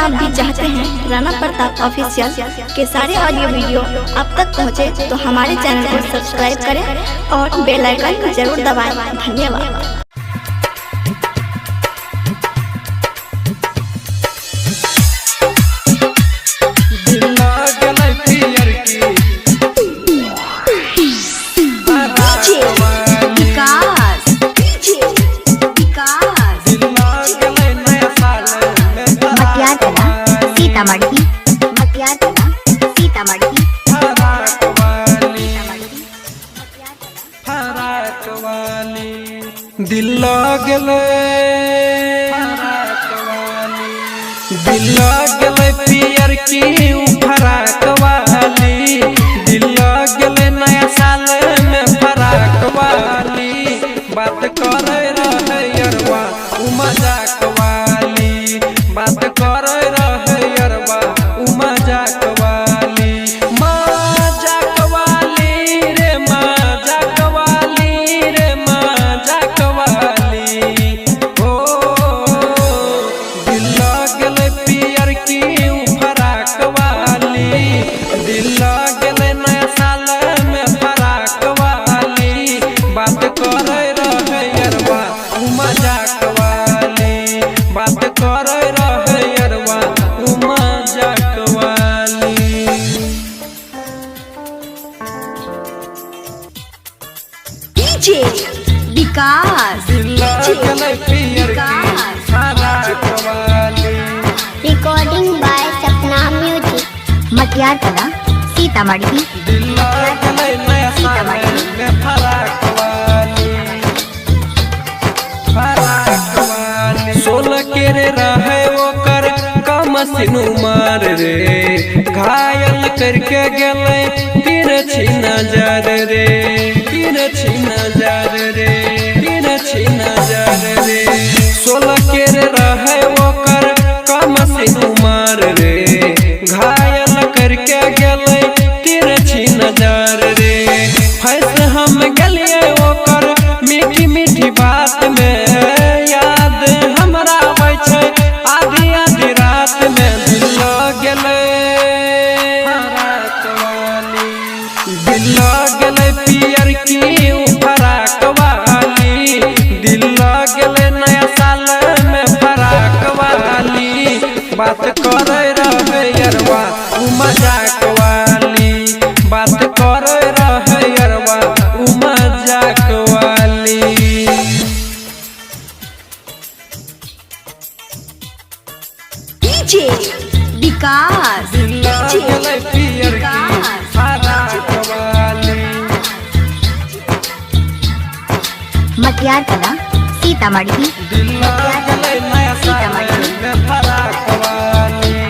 आप भी चाहते हैं राणा प्रताप ऑफिशियल के सारे ऑडियो वीडियो आप तक पहुंचे, तो हमारे चैनल को सब्सक्राइब करें और बेल आइकन जरूर दबाएं। धन्यवाद। सीतामढ़ी मटियारकला सीतामढ़ी दिल गेलै दिल गेलै पियर की फराक वाली, दिल गेलै नया साल में फराक वाली। बात करे रहे अरवा उ मजाक वाली, बात करे रहे अरवा उ मजाक वाली। मजाक वाली रे मजाक वाली रे मजाक वाली हो। दिल गेलै पियर की फराक वाली, दिल गेलै नया साल में फराक वाली। बात करे रहे अरवा उ मजाक वाली, बात करे रहे अरवा उ मजाक वाली। डीजे विकास दिल गेलै पियर की फराक वाली। Recording by Sapna music. Matiyarkala Sitamarhi दिल गेलै नया साल में फराक वाली, फराक वाली। 16 के रे रहे ओकर कम सिनु मार रे, घायल करके गेलै तिरछी नजर रे, तिरछी नजर रे, तिरछी नजर रे। 16 के रे रहे ओकर कम सिनु मार रे, घायल करके गेलै तिरछी नजर रे। फंस हम गेलियै ओकर मीठी मीठी बात में, याद हमरा आबै छै आधी आधी रात में। दिल गेलै फराक वाली, दिल गेलै पियर की फराक वाली। दिल गेलै नया साल में फराक वाली। बात करे रहे अरवा उ मजाक वाली, बात करे रहे अरवा उ मजाक वाली। डीजे विकास दिल गेलै पियर की फराक वाली। मटियारकला सीतामढ़ी दिल गेलै नया साल में फराक वाली,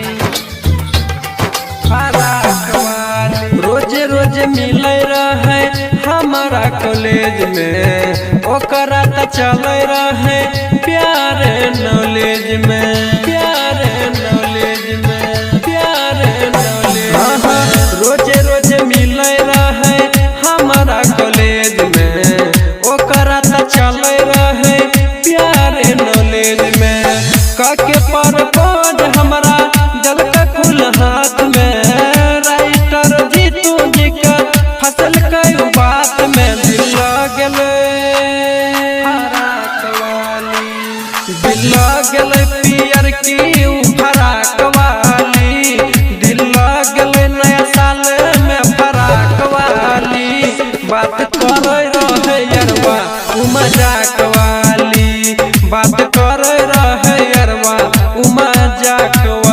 फराक वाली। रोजे रोजे मिलै रहे हमारा कॉलेज में, ओकरा त चलै रहे प्यार नॉलेज में, प्यार नॉलेज में, प्यार नॉलेज। हाँ, रोजे रोजे मिलै रहे हमारा कॉलेज में, ओकरा त चलै रहे प्यार नॉलेज में। काके पर पद हमरा जल का खुल हाथ में, राइटर जीतू जी का फसल कई बात में। दिल गेलै फराक वाली, दिल गेलै पियर की फराक वाली। दिल गेलै नया साल में फराक वाली। बात करे रहे अरवा उ मजाक वाली, बात करे रहे अरवा उ मजाक वाली।